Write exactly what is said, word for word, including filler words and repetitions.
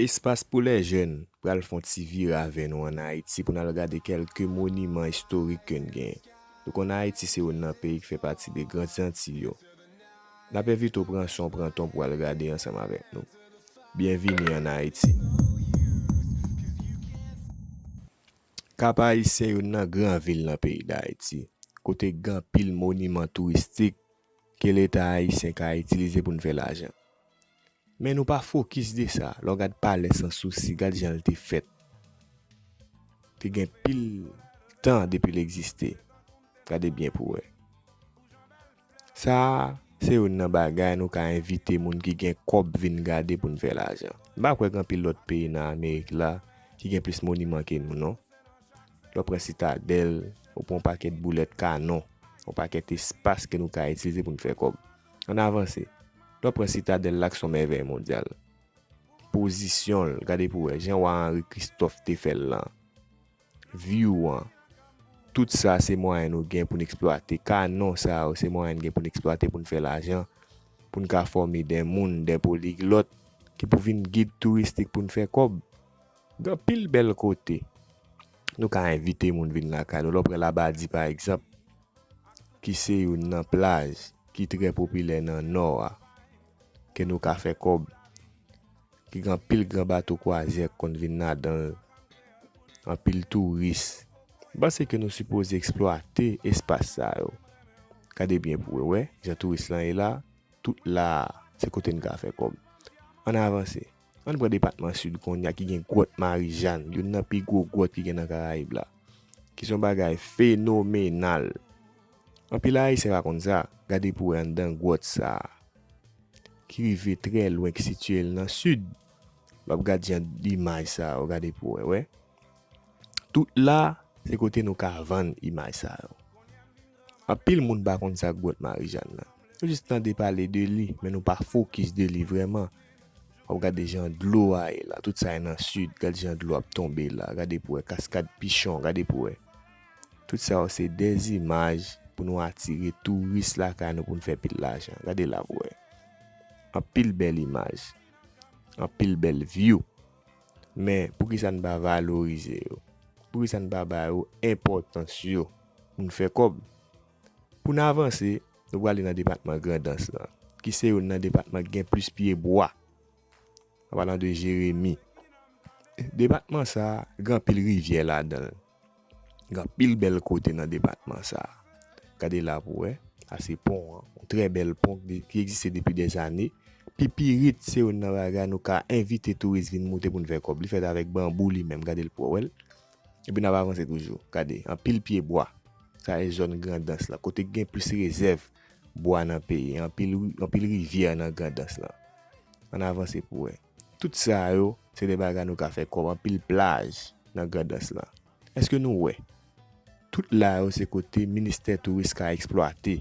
Espas pou lè jèn pral fè yon ti vire avè nou ann Ayiti pou n al gade kèlke moniman istorik ke n genyen. Nou konn Ayiti se youn nan peyi ki fè pati de Gran Zantiy yo. N ap envite w pran son, pran ton pou w al gade ansanm avèk nou. Byenvini ann Ayiti. Kap Ayisyen youn nan gran vil nan peyi Dayiti, kote gen anpil moniman touristik ke Leta ayisyen ka itilize pou n fè lajan. Men nou pa fokis de sa. Lè w gad Palè Sansousi, gad jan l te fèt. Te gen pil tan depi l egziste. Gade byen pou w wè. Sa a, se youn nan bagay nou ka envite moun ki gen kòb vin gade pou n fè lajan. M pa kwè gen anpil lòt peyi nan Amerik la ki gen plis moniman ke nou, non. Lè w pran Sitadèl, ou pran yon pakèt boulèt kanon, yon pakèt espas ke nou ka itilize pou n fè kòb. Ann avanse. Lè w pran Sitadèl la, ki se yon mèvèy mondyal. Pozisyon l, gade pou w wè, jan wa Henri Christophe te fè l lan. View an. Tout sa se mwayen nou gen pou n eksplwate. Kanon sa yo, se mwayen n gen pou n eksplwate pou n fè lajan, pou n ka fòme de moun, de poliglòt, ki pou vin gid touristik pou n fè kòb. Gen anpil bèl kote nou ka envite moun vin lakay nou. Lè w pran Labadi, pa egzanp, ki se youn nan plaj ki trè popilè nan Nò a, ke nou ka fè kòb, ki gen anpil gran bato kwazyè ki konn vin ladan l, anpil touris. M panse ke nou sipoze eksplwate espas sa yo. Gade byen pou w wè jan touris lan ye la, tout la a, se kote n ka fè kòb. Ann avanse. Ann pran depatman Sid kounye a ki gen gwòt Marijàn, youn nan pi gwo gwòt ki gen nan Karayib la, ki se yon bagay fenomenal. Anpil Ayisyen pa konn sa, gade pou w wè anndan gwòt sa a, ki rive trè lwen, ki sitiye l nan Sid. W ap gad jan imaj sa yo, gade pou w wè, wè. Tout la, se kote nou ka vann imaj sa yo. Anpil moun pa konn sa k gwòt Marijàn nan. Yo jis tande pale de li, men nou pa fokis de li vrèman. W ap gade jan dlo a ye la, tout sa ye nan Sid, gade jan dlo ap tonbe la, gade pou w wè, kaskad Pichon, gade pou w wè. Tout sa yo se de imaj pou nou atire touris lakay nou pou n fè pil lajan. Gade la pou w wè. Anpil bèl imaj. Anpil bèl view. Men, poukisa n pa valorize yo? Poukisa n pa ba yo enpòtans yo pou n fè kòb? Pou n avanse, nou prale nan depatman Grandans lan, ki se youn nan depatman ki gen plis pye bwa. An palan de Jeremi. Depatman sa a, gen anpil rivyè ladan l. Gen anpil bèl kote nan depatman sa a. Gade la pou w wè. Sa se pon an. Yon trè bèl pon ki, ki egziste depi dèzane. Pipirit se youn nan bagay nou ka envite touris vin moute pou n fè kòb. Li fèt avèk banbou li menm. Gade l pou w wè l. Epi n ap avanse toujou. Gade, anpil pye bwa. Sa e zòn Grandans la, kote k gen plis rezèv bwa nan peyi an, anpil, anpil rivyè nan Grandans lan. Ann avanse pou wè. Tout sa yo, se de bagay nou ka fè kòb, anpil plaj nan Grandans lan. Èske nou wè? Tout la yo, se kote ministè touris ka eksplwate.